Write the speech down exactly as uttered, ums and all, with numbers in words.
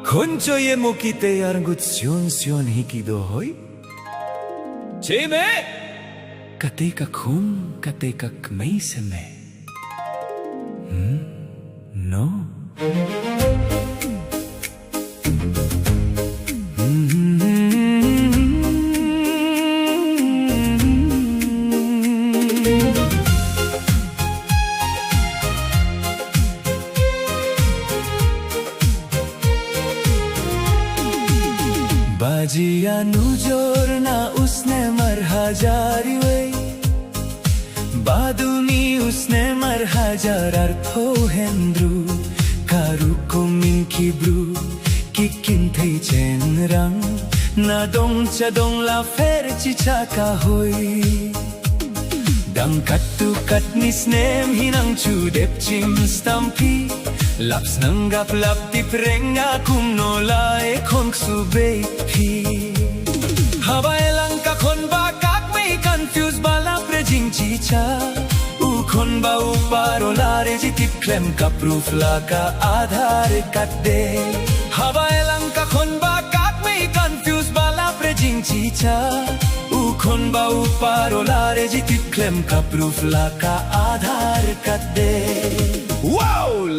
Khun cho ye mo ki te arngut sion sion hi ki do hoi. Che me. Kate ka khun, kate ka kmei se me. Hmm? No. Baji anu jor na usne mar hajar iwei. Baduni usne mar hajar arphew hynriew. Karu kumin ki bru ki kin thei chen rang. Na dong cha dong la fer chi cha ka hoi. Dang katto katne snem hi nang chu dep chim stam phi. Lap snang gap lap tip reng a kumno la e khon ksu bei phi. Haba e lang ka khon ba ka kmei confuse ba la pre jing chi cha. U khon ba u paro la re ji tip klem ka proof la ka Aadhaar card de. Haba e lang ka khon ba ka kmei confuse ba la pre jing chi cha. U khon ba u paro la re ji tip klem ka proof la ka Aadhaar card de. Wow!